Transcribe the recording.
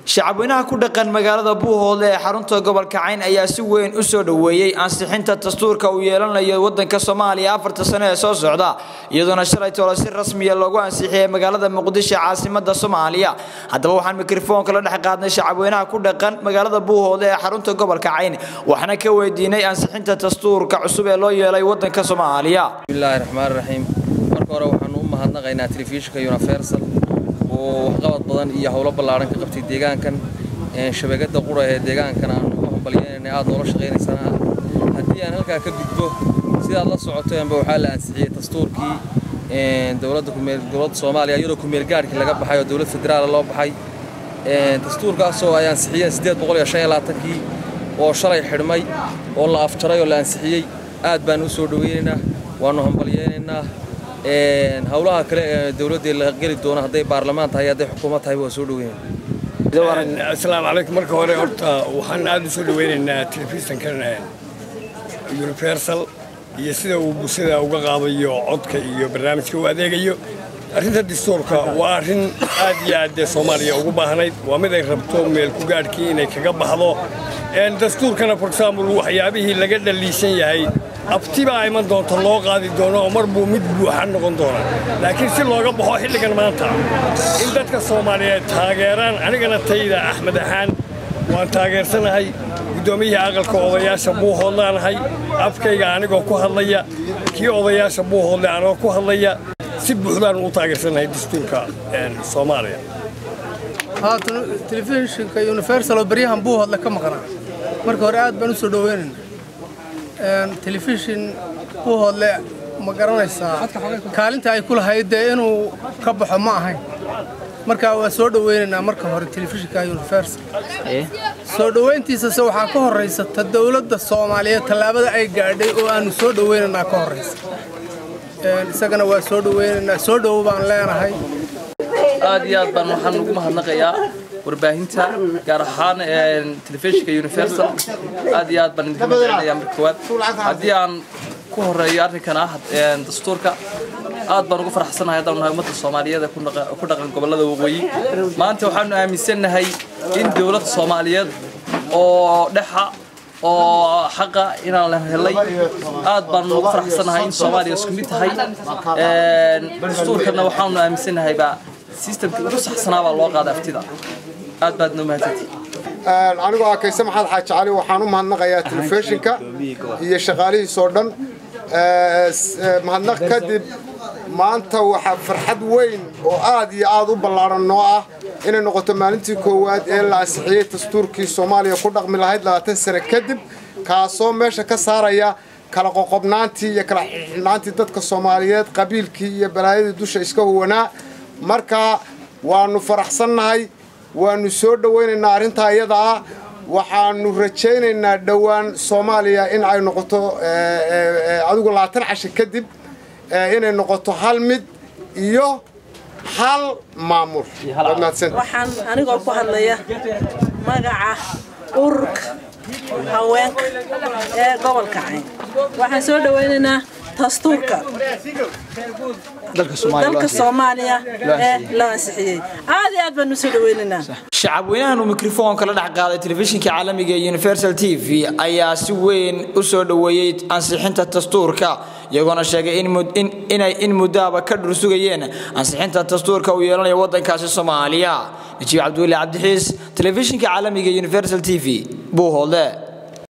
Shacabweynaha ku dhaqan magaalada Buuhoodle ee xarunta gobolka Cayn ayaa si weyn u soo dhoweeyey ansixinta dastuurka uu yeelanayo wadanka Soomaaliya 4 sano ee soo socda, iyadoona shalay toole si rasmi ah loogu ansixiyay magaalada Muqdisho, caasimadda Soomaaliya. Haddaba waxaan mikrofoonka la dhex qaadnay shacabweynaha ku dhaqan magaalada Buuhoodle ee xarunta gobolka Cayn, waxaana ka weydiinay ansixinta dastuurka cusub ee loo yeelay wadanka Soomaaliya. Bismillaahi Raxmaani Raxiim. Marka hore waxaan u mahadnaqaynaa telefishinka Universal oo waxqabad badan iyo howlo ballaaran ka qabtay deegaankan. Shabakadda qura ee deegaankan aan ugu hambalyeynay aad noola shaqeynaysana. Haddii aan halkaa ka gudbo, sidaad la socoteenba waxaa la ansixiyey dastuurkii dowladda kumeel dowladda Soomaaliya, iyadoo kumeel gaadhkii laga baxay oo dowlad federaal loo baxay. Dastuurkaasoo ay ansixiyeen 825kii oo shalay xidhmay oo la afjaray oo la ansixiyey, aad baan u soo dhoweynaynaa, waanu hambalyeynaynaa. Howlaha kale ee dowladda la geli doono, hadday baarlamaan tahay, hadday xukuumad tahay, waa soo dhaweynayna. Asalaamu calaykum. Marka hore horta waxaan aad u soo dhaweynaynaa telefishankan Universal iyo sida uu bulshada uga qaadayo codka iyo barnaamijka uu adeegayo. Arrinta dastuurka waa arrin aad iyo aad dee Soomaaliya ugu baahnayd, waa mid ay rabto meel ku gaadhkii inay kaga baxdo. Dastuurkana, for example, waxyaabihii laga dhaliishan yahay abti baa iman doonto loo qaadi doono oo mar buu mid buuxa noqon doonaa, laakiin si looga baxo xilligan maanta in dadka Soomaaliyeed taageeraan. Anigana tayda Axmed ahaan waan taageersanahay. Guddoomiyihii aqalka odayaasha Buuhoodlaanahay, afkayga anigoo ku hadlaya, kii odayaasha Buuhoodle anoo ku hadlaya, si buuxdaan u taageersanahay dastuurka Soomaaliya. Haatan telefishinka Universal oo baryahan Buuhoodle ka maqnaa, marka hore aad baan u soo dhoweynaynaa. Telefishin Buuhoodle, ma garanaysaa, kaalinta ay ku lahayd dee inuu ka baxo ma ahayn. Marka waa soo dhoweynaynaa marka hore telefishinka Universal. Soo dhoweyntiisase waxaa ka horraysa ta dowladda Soomaaliyeed tallaabada ay gaadhay oo aanu soo dhoweynaynaa ka horraysa. Isagana waa soo dhoweynaynaa, soo dhowow baan leenahay. Aad iyo aad baan waxaan ugu mahadnaqayaa warbaahinta, gaar ahaan telefishinka Universal. Aad iyo aad baan idinka mahadcelinayaa. Marka koowaad, haddii aan ku horeeyo arrinkan ah dastuurka, aad baan ugu faraxsanahay haddaan nahay ummadda Soomaaliyeed ee ku dhaqan gobollada waqooyi. Maanta waxaanu aaminsannahay in dowladda Soomaaliyeed oo dhexa oo xaqa inaan la helay. Aad baan ugu faraxsanahay in Soomaaliya isku mid tahay. Dastuurkana waxaanu aaminsannahay baa systemkii ugu saxsanaa baa loo qaaday aftida. Aad baad noo mahadsantihi. Anigoo ah Kayse Maxamed Xaaji Cali, waxaan u mahadnaqayaa telefishinka iyo shaqaalihiisoo dhan. Mahadnaq kadib, maanta waxaa farxad weyn oo aad iyo aad u ballaaran noo ah inay noqoto maalintii koowaad ee la ansixiyey dastuurkii Soomaaliya ku dhaqmi lahayd 20 sano kadib, kaasoo meesha ka saaraya kala qoqobnaantii iyo kala xixnaantii dadka Soomaaliyeed, qabiilkii iyo balaayadii dusha iska huwanaa. Marka waannu faraxsannahay, waannu soo dhowaynaynaa arrintaa iyada ah. Waxaannu rajaynaynaa dhowaan Soomaaliya in ay noqoto, adigu 20 casho kadib, inay noqoto hal mid iyo hal maamul. Waxaan anigoo ku hadlaya magaca ururka haweenka ee gobolka Cayn, waxaan soo dhowaynaynaa dastuurka dalka Soomaaliya ee loo ansixiyey. Aad iyo aad baan u soo dhowaynaynaa. Shacabweynahan uu mikrofoonka la dhex qaaday telefishinka caalamiga ee Universal TV ayaa si weyn u soo dhoweeyey ansixinta dastuurka, iyagoona sheegay inay in muddaaba ka dhur sugayeen ansixinta dastuurka uu yeelanayo waddankaasi Soomaaliya. Najiib Cabdulle Cabdixiis, telefishinka caalamiga ee Universal TV, Buuhoodle.